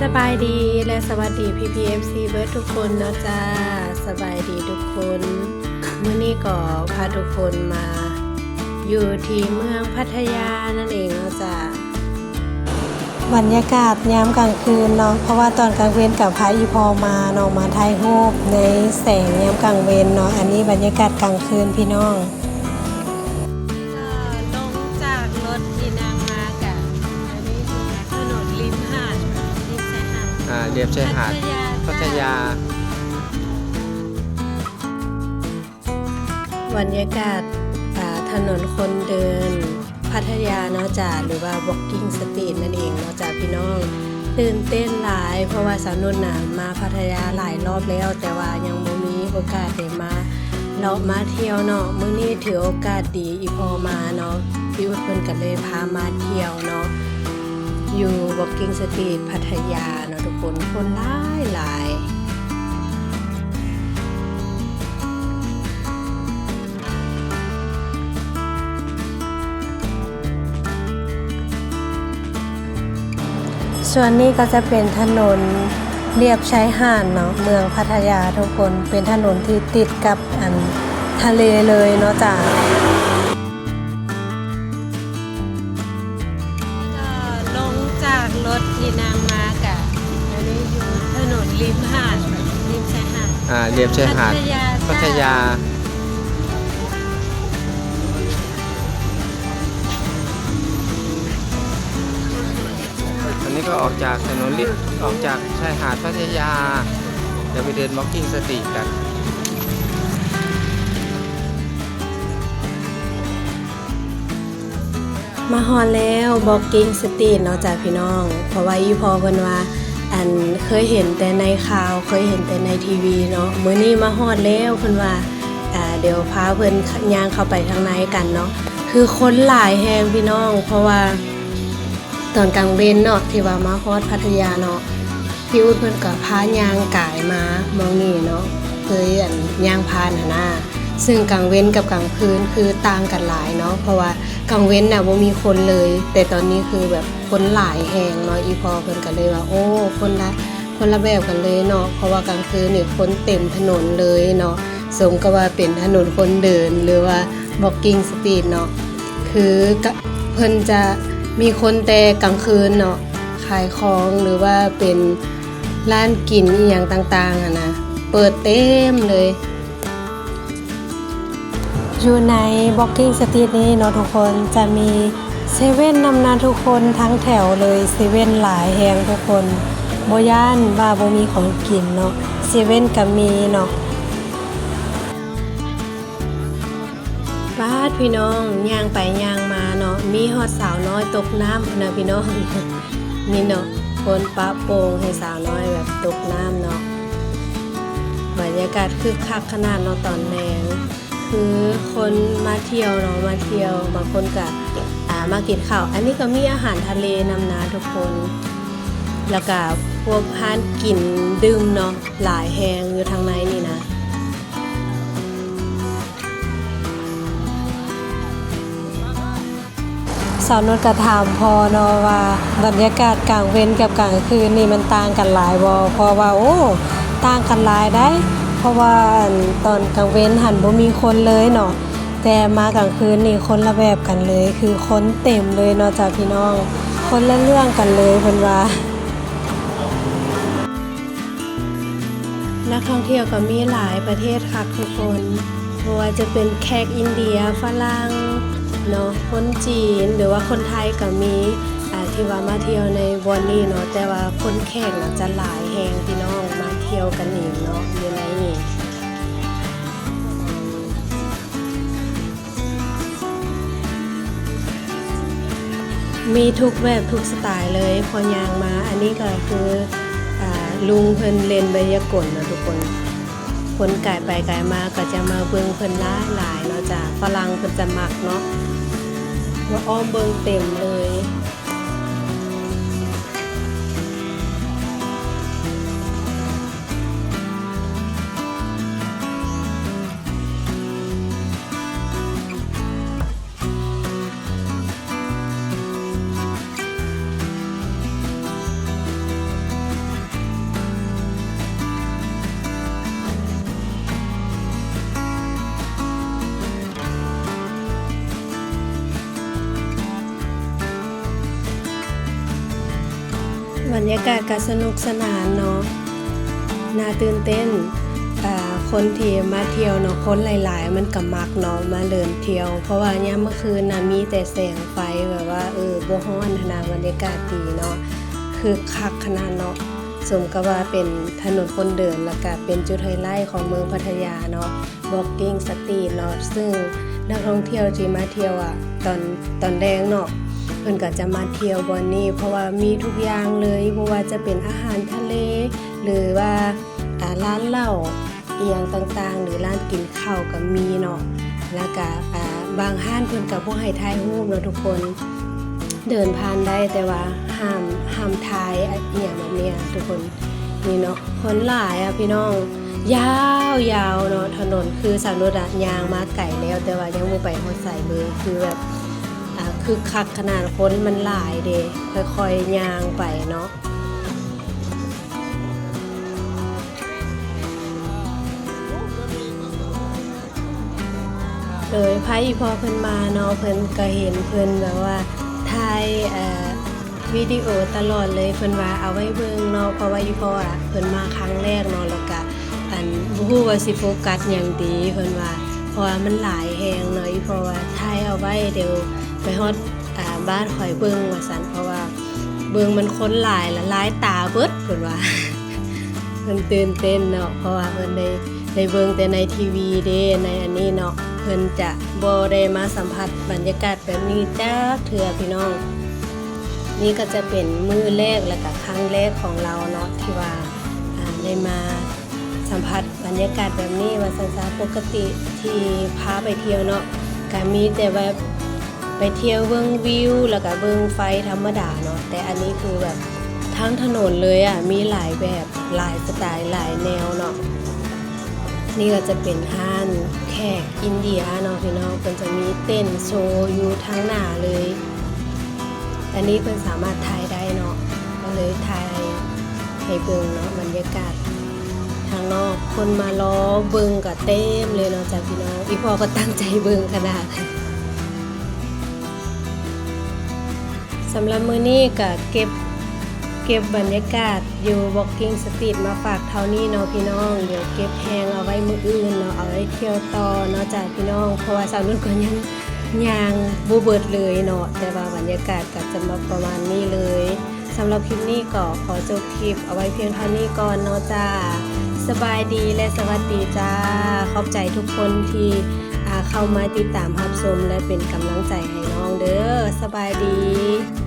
ສະບາຍດີ ແລະ ສະຫວັດດີ ພີ່ໆ ເອັຟຊີ ເບິດທຸກຄົນເນາະຈ້າ. ສະບາຍດີທຸກຄົນ. ມື້ນີ້ກໍພາທຸກຄົນມາຢູ່ທີ່ເມືອງພັດທະຍານັ້ນເອງເນາະຈ້າ. ບັນຍາກາດຍາມກາງຄືນເນາະ, ເພາະວ່າຕອນກາງເວັນກໍພາອີ່ພໍ່ມາເນາະ, ມາຖ່າຍຮູບໃນແສງຍາມກາງເວັນເນາະ. ອັນນີ້ບັນຍາກາດກາງຄືນພີ່ນ້ອງ. ກໍລົງຈາກລົດທີ່ນັ່ງມາກະ ອັນນີ້ຄືຖະໜົນລິມຫາດ ລິມຊາຍຫາດ ອ່າ ລຽບຊາຍຫາດ ພັດທະຍາ ພັດທະຍາ. ບັນຍາກາດ ອ່າ ຖະໜົນຄົນເດີນພັດທະຍາເນາະຈ້າ ຫຼືວ່າ Walking Street ນັ້ນເອງເນາະຈ້າພີ່ນ້ອງ. ຕື່ນເຕັ້ນຫຼາຍ ເພາະວ່າສາວນຸດນະມາພັດທະຍາຫຼາຍລອບແລ້ວ ແຕ່ວ່າຍັງບໍ່ມີໂອກາດໄດ້ມາເລາະມາທ່ຽວເນາະ. ມື້ນີ້ຖືໂອກາດດີ ອີ່ພໍ່ມາເນາະ, ພີ່ອຸດເພິ່ນກໍເລີຍພາມາທ່ຽວເນາະ ຢູ່ Walking Street ພັດທະຍາເນາະທຸກຄົນ. ຄົນຫຼາຍໆ. ສ່ວນນີ້ກໍຈະເປັນຖະໜົນລຽບຊາຍຫາດເນາະ ເມືອງພັດທະຍາທຸກຄົນ, ເປັນຖະໜົນທີ່ຕິດກັບ ອັນ ທະເລເລີຍເນາະຈ້າ. ກໍລົງຈາກລົດທີ່ນັ່ງມາກະ ອັນນີ້ຢູ່ຖະໜົນລິມຫາດ ລິມຊາຍຫາດ ອ່າ ລຽບຊາຍຫາດ ພັດທະຍາ ພັດທະຍາ. ອັນນີ້ກໍອອກຈາກຖະໜົນລິ ອອກຈາກຊາຍຫາດພັດທະຍາ ຈະໄປເດີນ Walking Street ກັນ. ມາຮອດແລ້ວ Walking Street ເນາະຈ້າພີ່ນ້ອງ, ເພາະວ່າອີ່ພໍ່ເພິ່ນວ່າ ອັນ ເຄີຍເຫັນແຕ່ໃນຂ່າວ ເຄີຍເຫັນແຕ່ໃນທີວີເນາະ, ມື້ນີ້ມາຮອດແລ້ວ ເພິ່ນວ່າ ອ່າ ດຽວພາເພິ່ນ ຂ- ຍ່າງເຂົ້າໄປທາງໃນກັນເນາະ. ຄືຄົນຫຼາຍແຮງພີ່ນ້ອງ, ເພາະວ່າຕອນກາງເວັນເນາະ ທີ່ວ່າມາຮອດພັດທະຍາເນາະ, ພີ່ອຸດເພິ່ນກໍພາຍ່າງກາຍມາໝ່ອງນີ້ເນາະ, ເຄີຍ ອັນ ຍ່າງຜ່ານຫັ້ນນາ. ເຊິ່ງກາງເວັນກັບກາງຄືນຄືຕ່າງກັນຫຼາຍເນາະ, ເພາະວ່າກາງເວັນນະບໍ່ມີຄົນເລີຍ, ແຕ່ຕອນນີ້ຄືແບບຄົນຫຼາຍແຮງເນາະ. ອີ່ພໍ່ເພິ່ນກໍເລີຍວ່າ ໂອ້ ຄົນລະ ຄົນລະແບບກັນເລີຍເນາະ, ເພາະວ່າກາງຄືນນີ້ຄົນເຕັມຖະໜົນເລີຍເນາະ, ສົມກັບວ່າເປັນຖະໜົນຄົນເດີນ ຫຼືວ່າ Walking Street ເນາະ. ຄືກະ ເພິ່ນຈະມີຄົນແຕ່ກາງຄືນເນາະ, ຂາຍຂອງ ຫຼືວ່າເປັນຮ້ານກິນອີ່ຫຍັງຕ່າງໆຫັ້ນນະ ເປີດເຕັມເລີຍ. ຢູ່ໃນ Walking Street ນີ້ເນາະທຸກຄົນ ຈະມີເຊເວັ່ນນຳນະທຸກຄົນ ທັງແຖວເລີຍ. ເຊເວັ່ນຫຼາຍແຮງທຸກຄົນ, ບໍ່ຢ້ານວ່າບໍ່ມີຂອງກິນເນາະ, ເຊເວັ່ນກໍມີເນາະ. ປາດ ພີ່ນ້ອງ ຍ່າງໄປຍ່າງມາເນາະ, ມີຮອດສາວນ້ອຍຕົກນ້ຳພຸ້ນນະພີ່ນ້ອງ. ນີ້ເນາະ ຄົນປະໂປ່ງໃຫ້ສາວນ້ອຍແບບຕົກນ້ຳເນາະ. ບັນຍາກາດຄຶກຄັກຂະໜາດເນາະຕອນແລງ, ຄືຄົນມາທ່ຽວເນາະ ມາທ່ຽວ, ບາງຄົນກະ ອ່າ ມາກິນເຂົ້າ. ອັນນີ້ກໍມີອາຫານທະເລນຳນະທຸກຄົນ, ແລ້ວກະພວກຮ້ານກິນດື່ມເນາະ ຫຼາຍແຮງຢູ່ທາງໃນນີ້ນະ. ສາວນຸດກໍຖາມພໍ່ເນາະວ່າ ບັນຍາກາດກາງເວັນກັບກາງຄືນນີ້ມັນຕ່າງກັນຫຼາຍບໍ່? ພໍ່ວ່າ ໂອ້ ຕ່າງກັນຫຼາຍໃດ໋, ເພາະວ່າ ອັນ ຕອນກາງເວັນຫັ້ນບໍ່ມີຄົນເລີຍເນາະ, ແຕ່ມາກາງຄືນນີ້ຄົນລະແບບກັນເລີຍ, ຄືຄົນເຕັມເລີຍເນາະຈ້າພີ່ນ້ອງ, ຄົນລະເລື່ອງກັນເລີຍເພິ່ນວ່າ. ນັກທ່ອງທ່ຽວກໍມີຫຼາຍປະເທດຄັກທຸກຄົນ, ບໍ່ວ່າຈະເປັນແຂກອິນເດຍ, ຝຣັ່ງເນາະ, ຄົນຈີນ ຫຼືວ່າຄົນໄທກໍມີ ອ່າ ທີ່ວ່າມາທ່ຽວໃນບ່ອນນີ້ເນາະ, ແຕ່ວ່າຄົນແຂກນະຈະຫຼາຍແຮງພີ່ນ້ອງ, ມາທ່ຽວກັນເອງເນາະ ຢູ່ໃນນີ້. ມີທຸກແບບທຸກສະໄຕເລີຍ ພໍຍ່າງມາ. ອັນນີ້ກໍຄື ອ່າ ລຸງເພິ່ນຫຼິ້ນໄວຍາກົນເນາະທຸກຄົນ, ຄົນກາຍໄປກາຍມາກໍຈະມາເບິ່ງເພິ່ນຫຼາຍໆເນາະຈ້າ. ຝຣັ່ງເພິ່ນຈະມັກເນາະ, ມາອ້ອມເບິ່ງເຕັມເລີຍ. ບັນຍາກາດກໍສະໜຸກສະໜານເນາະ ໜ້າຕື່ນເຕັ້ນ. ອ່າ ຄົນທີ່ມາທ່ຽວເນາະ ຄົນຫຼາຍໆ ມັນກໍມັກເນາະ ມາເດີນທ່ຽວ ເພາະວ່າຍາມມື້ຄືນນະ ມີແຕ່ແສງໄຟ ແບບວ່າ ເອີ ບໍ່ຮ້ອນຫັ້ນນະ ບັນຍາກາດດີເນາະ ຄຶກຄັກຂະໜາດເນາະ. ສົມກັບວ່າເປັນຖະໜົນຄົນເດີນ ແລ້ວກະເປັນຈຸດໄຮໄລຂອງເມືອງພັດທະຍາເນາະ Walking Street ເນາະ ຊຶ່ງນັກທ່ອງທ່ຽວທີ່ມາທ່ຽວອະ ຕອນ ຕອນແລງເນາະ ເພິ່ນກໍຈະມາທ່ຽວບ່ອນນີ້ ເພາະວ່າມີທຸກຢ່າງເລີຍ ບໍ່ວ່າຈະເປັນອາຫານທະເລ ຫຼືວ່າ ອ່າ ຮ້ານເຫຼົ້າ ອີ່ຫຍັງຕ່າງໆ ຫຼືຮ້ານກິນເຂົ້າກໍມີເນາະ ແລ້ວກະ ອ່າ ບາງຮ້ານເພິ່ນກໍບໍ່ໃຫ້ຖ່າຍຮູບເນາະທຸກຄົນ ເດີນຜ່ານໄດ້ ແຕ່ວ່າຫ້າມ ຫ້າມຖ່າຍ ອະ ອີ່ຫຍັງແບບນີ້ທຸກຄົນ. ນີ້ເນາະ ຄົນຫຼາຍອະພີ່ນ້ອງ ຍາວໆ ເນາະ ຖະໜົນ ຄືສາວນຸດອະຍ່າງມາໄກແລ້ວ ແຕ່ວ່າຍັງບໍ່ໄປຮອດໃສເລີຍ ຄືແບບ ອ່າ ຄຶກຄັກຂະໜາດ ຄົນມັນຫຼາຍເດ້ ຄ່ອຍໆຍ່າງໄປເນາະ. ໂດຍ ພາອີ່ພໍ່ເພິ່ນມາເນາະ ເພິ່ນກໍເຫັນເພິ່ນແບບວ່າຖ່າຍ ເອີ ວິດີໂອຕະຫຼອດເລີຍ ເພິ່ນວ່າເອົາໄວ້ເບິ່ງເນາະ ເພາະວ່າອີ່ພໍ່ອະ ເພິ່ນມາຄັ້ງແລກເນາະ ແລ້ວກະ ອັນ ບໍ່ຮູ້ວ່າຊິໂຟກັສຫຍັງດີ ເພິ່ນວ່າ ເພາະວ່າມັນຫຼາຍແຮງເນາະ ອີ່ພໍ່ວ່າຖ່າຍເອົາໄວ້ ດຽວໄປຮອດ ອ່າ ບ້ານຂ້ອຍເບິ່ງວ່າຊັ້ນ ເພາະວ່າເບິ່ງມັນຄົນຫຼາຍລະລາຍຕາເບິດ ເພິ່ນວ່າ ເພິ່ນຕື່ນເຕັ້ນເນາະ ເພາະວ່າເພິ່ນໄດ້ ໄດ້ເບິ່ງແຕ່ໃນທີວີເດ້ ໃນອັນນີ້ເນາະ ເພິ່ນຈະບໍ່ໄດ້ມາສຳຜັດບັນຍາກາດແບບນີ້ຈັກເທື່ອພີ່ນ້ອງ. ນີ້ກໍຈະເປັນມື້ແລກ ແລ້ວກະຄັ້ງແລກຂອງລາວເນາະ ທີ່ວ່າ ອ່າ ໄດ້ມາສຳຜັດບັນຍາກາດແບບນີ້ວ່າຊັ້ນຊະ. ປົກກະຕິທີ່ພາໄປທ່ຽວເນາະ ກະມີແຕ່ແບບ ໄປທ່ຽວເບິ່ງວິວ ແລ້ວກະເບິ່ງໄຟທຳມະດາເນາະ ແຕ່ອັນນີ້ຄືແບບທັງຖະໜົນເລີຍອະ ມີຫຼາຍແບບ ຫຼາຍສະໄຕ ຫຼາຍແນວເນາະ. ນີ້ກໍຈະເປັນຮ້ານແຂກອິນເດຍເນາະພີ່ນ້ອງ ເພິ່ນຈະມີເຕັ້ນໂຊຢູ່ທາງໜ້າເລີຍ. ອັນນີ້ເພິ່ນສາມາດຖ່າຍໄດ້ເນາະ ກໍເລີຍຖ່າຍໃຫ້ເບິ່ງເນາະ ບັນຍາກາດທາງນອກ ຄົນມາລໍເບິ່ງກໍເຕັມເລີຍເນາະຈ້າພີ່ນ້ອງ. ອີ່ພໍ່ກໍຕັ້ງໃຈເບິ່ງຂະໜາດ. ສຳລັບມື້ນີ້ກະເກັບ ເກັບບັນຍາກາດຢູ່ Walking Street ມາຝາກເທົ່ານີ້ເນາະພີ່ນ້ອງ. ດຽວເກັບແຮງເອົາໄວ້ມື້ອື່ນເນາະ ເອົາໄວ້ທ່ຽວຕໍ່ເນາະຈ້າພີ່ນ້ອງ ເພາະວ່າສາວນຸດກໍຍັງຍ່າງບໍ່ເບິດເລີຍເນາະ ແຕ່ວ່າບັນຍາກາດກໍຈະມາປະມານນີ້ເລີຍ. ສຳລັບຄລິບນີ້ກໍຂໍຈົບຄລິບເອົາໄວ້ພຽງເທົ່ານີ້ກ່ອນເນາະຈ້າ. ສະບາຍດີ ແລະ ສະຫວັດດີຈ້າ. ຂອບໃຈທຸກຄົນທີ່ ອ່າ ເຂົ້າມາຕິດຕາມຮັບຊົມ ແລະ ເປັນກຳລັງໃຈໃຫ້ນ້ອງເດີ. ສະບາຍດີ.